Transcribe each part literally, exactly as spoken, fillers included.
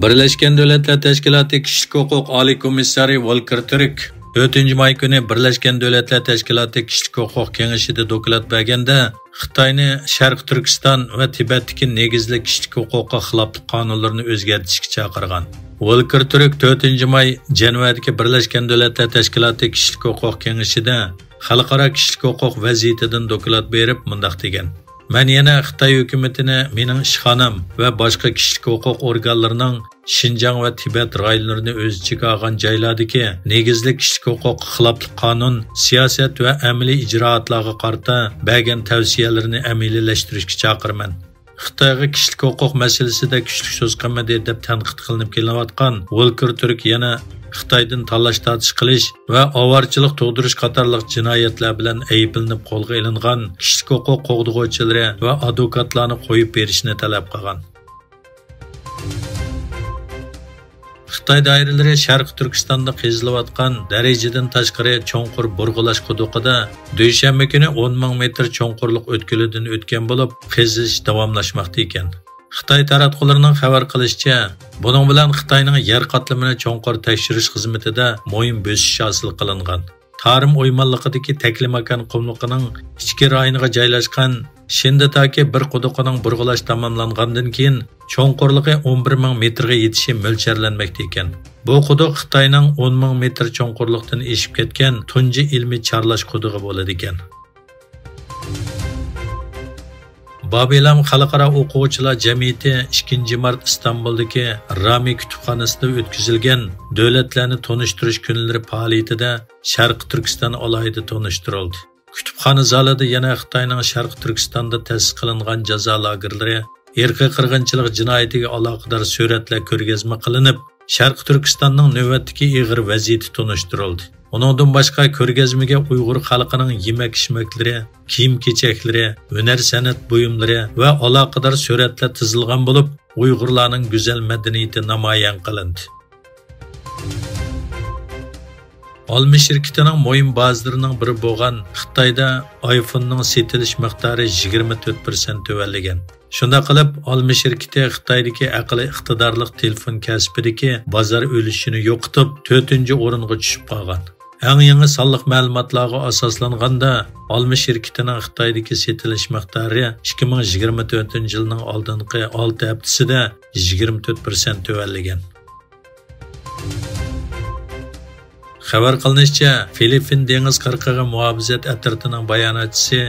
بىرلەشكەن دۆلەتلەر تەشكىلاتى كىشىلىك ھوقۇق ئالىي كومىسسارى ۋولكېر تۈرك تۆتىنچى ماي كۈنى بىرلەشكەن دۆلەتلەر تەشكىلاتى كىشىلىك ھوقۇق كېڭىشىدە دوكلات بەرگەندە، خىتاينى شەرقىي تۈركىستان ۋە تىبەتتىكى نېگىزلىك كىشىلىك ھوقۇققا خىلاپلىق قانۇنلىرىنى ئۆزگەرتىشكە چاقىرغان. ۋولكېر تۈرك تۆتىنچى ماي جەنۋەدىكى بىرلەشكەن دۆلەتلەر تەشكىلاتى كىشىلىك ھوقۇق كېڭىشىدە خەلقئارا كىشىلىك ھوقۇق ۋەزىيىتىدىن دوكلات بېرىپ مۇنداق دېگەن: مەن يەنە خىتاي ھۆكۈمىتىنى مېنىڭ ئىشخانام ۋە باشقا كىشىلىك ھوقۇق ئورگانلىرىنىڭ شىنجاڭ ۋە تىبەت رايونلىرىنى ئۆز ئىچىگە ئالغان جايلاردىكى نېگىزلىك كىشىلىك ھوقۇققا خىلاپلىق قانۇن، سىياسەت ۋە ئەمەلىي ئىجرائاتلارغا قارىتا بەرگەن تەۋسىيەلىرىنى ئەمەلىيلەشتۈرۈشكە چاقىرىمەن. خىتايغا كىشىلىك ھوقۇق مەسىلىسىدە كۈچلۈك سۆز قىلمىدى دەپ تەنقىد قىلىنىپ كېلىنىۋاتقان ۋولكېر تۈرك يەنە خىتايدىن تالاش-تارتىش قىلىش ۋە ئاۋارىچىلىق تۇغدۇرۇش قاتارلىق جىنايەتلەر بىلەن ئەيىبلىنىپ قولغا ئېلىنغان كىشىلىك ھوقۇق قوغدىغۇچىلىرى ۋە ئادۋوكاتلارنى قويۇپ بېرىشنى تەلەپ قىلغان. خىتاي دائىرىلىرى شەرقىي تۈركىستاندا قېزىلىۋاتقان دەرىجىدىن تاشقىرى چوڭقۇر بۇرغىلاش قۇدۇقىدا دۈشەنبە كۈنى ئون مىڭ مېتىر چوڭقۇرلۇق ئۆتكىلىدىن ئۆتكەن بولۇپ، قېزىش داۋاملاشماقتا ئىكەن. خىتاي تاراتقۇلىرىنىڭ خەۋەر قىلىشىچە، بۇنىڭ بىلەن خىتاينىڭ يەر قاتلىمىنى چوڭقۇر تەكشۈرۈش خىزمىتىدە مۇھىم بۆسۈش ھاسىل قىلىنغان. تارىم ئويمانلىقىدىكى تەكلىماكان قۇملۇقىنىڭ ئىچكى رايونىغا جايلاشقان شىندىتاكى بىر قۇدۇقىنىڭ بۇرغىلاش تاماملانغاندىن كېيىن، چوڭقۇرلۇقى ئون بىر مىڭ مېتىرغا يېتىشى مۆلچەرلەنمەكتە ئىكەن. بۇ قۇدۇق خىتاينىڭ ئون مىڭ مېتىر چوڭقۇرلۇقتىن ئېشىپ كەتكەن تۇنجى ئىلمىي چارلاش قۇدۇقى بولىدىكەن. بابىلام خەلقئارا ئوقۇغۇچىلار جەمئىيىتى ئىككىنچى مارت ئىستانبۇلدىكى رامى كۇتۇپخانىسىدا ئۆتكۈزۈلگەن دۆلەتلەرنى تونۇشتۇرۇش كۈنلىرى پائالىيىتىدە شەرقىي تۈركىستان ئالاھىدە تونۇشتۇرۇلدى. كۇتۇپخانا زالىدا يەنە خىتاينىڭ شەرقىي تۈركىستاندا تەسىس قىلىنغان جازا لاگېرلىرى، ئىرقىي قىرغىنچىلىق جىنايىتىگە ئالاقىدار سۈرەتلەر كۆرگەزمە قىلىنىپ، شەرقىي تۈركىستاننىڭ نۆۋەتتىكى ئېغىر ۋەزىيىتى تونۇشتۇرۇلدى. ئۇنىڭدىن باشقا، كۆرگەزمىگە ئۇيغۇر خەلقىنىڭ يېمەك-ئىچمەكلىرى، كىيىم-كېچەكلىرى، ھۈنەر-سەنئەت بۇيۇملىرى ۋە ئالاقىدار سۈرەتلەر تىزىلغان بولۇپ، ئۇيغۇرلارنىڭ گۈزەل مەدەنىيىتى نامايان قىلىندى. ئالما شىركىتىنىڭ مۇھىم بازىلىرىنىڭ بىرى بولغان خىتايدا ئايفوننىڭ سېتىلىش مىقدارى يىگىرمە تۆت پىرسەنت تۆۋەنلىگەن. شۇنداق قىلىپ، ئالما شىركىتى خىتايدىكى ئەقلىي ئىقتىدارلىق تېلېفون كەسپىدىكى بازار ئۈلۈشىنى يوقىتىپ، تۆتىنچى ئورۇنغا چۈشۈپ قالغان. ئەڭ يېڭى سانلىق مەلۇماتلارغا ئاساسلانغاندا، ئالما شىركىتىنىڭ خىتايدىكى سېتىلىش مىقدارى ئىككى مىڭ يىگىرمە تۆتىنچى يىلنىڭ ئالدىنقى ئالتە ھەپتىسىدە يىگىرمە تۆت پىرسەنت تۆۋەنلىگەن. خەۋەر قىلىنىشىچە، فىلىپپىن دېڭىز قىرغىقىغا مۇھاپىزەت ئەترىتىنىڭ باياناتچىسى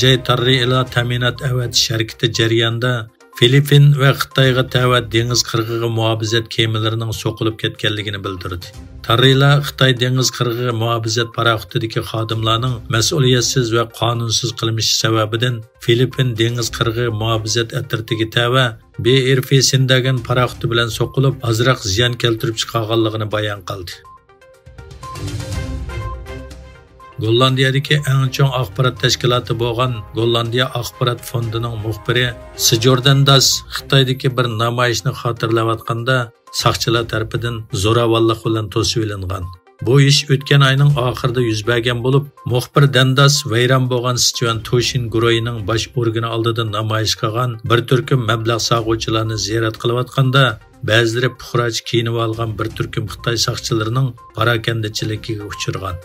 جەي تاررىئىلا تەمىنات ئەۋەتىش ھەرىكىتى جەريانىدا فىلىپپىن ۋە خىتايغا تەۋە دېڭىز قىرغىقىغا مۇھاپىزەت كېمىلىرىنىڭ سوقۇلۇپ كەتكەنلىكىنى بىلدۈردى. تاررىئىلا خىتاي دېڭىز قىرغىقى مۇھاپىزەت پاراخوتىدىكى خادىملارنىڭ مەسئۇلىيەتسىز ۋە قانۇنسىز قىلمىشى سەۋەبىدىن فىلىپپىن دېڭىز قىرغىقى مۇھاپىزەت ئەترىتىگە تەۋە بى ئېر فى سىنداگەن پاراخوتى بىلەن سوقۇلۇپ، ئازراق زىيان كەلتۈرۈپ چىقارغانلىقىنى بايان قىلدى. گوللاندىيەدىكى ئەڭ چوڭ ئاخبارات تەشكىلاتى بولغان گوللاندىيە ئاخبارات فوندىنىڭ مۇخبىرى سىجوردەن داس خىتايدىكى بىر نامايىشنى خاتىرىلەۋاتقاندا ساقچىلار تەرىپىدىن زوراۋانلىق بىلەن توسۇۋېلىنغان. بۇ ئىش ئۆتكەن ئاينىڭ ئاخىرىدا يۈز بەرگەن بولۇپ، مۇخبىر دەنداس ۋەيران بولغان سىچۈەن توشىن گۇرۇھىنىڭ باش ئورگىنى ئالدىدا نامايىش قىلغان بىر تۈركۈم مەبلەغ سالغۇچىلارنى زىيارەت قىلىۋاتقاندا، بەزىلىرى پۇقراچە كىيىنىۋالغان بىر تۈركۈم خىتاي ساقچىلىرىنىڭ پاراكەندىچىلىكىگە ئۇچرىغان.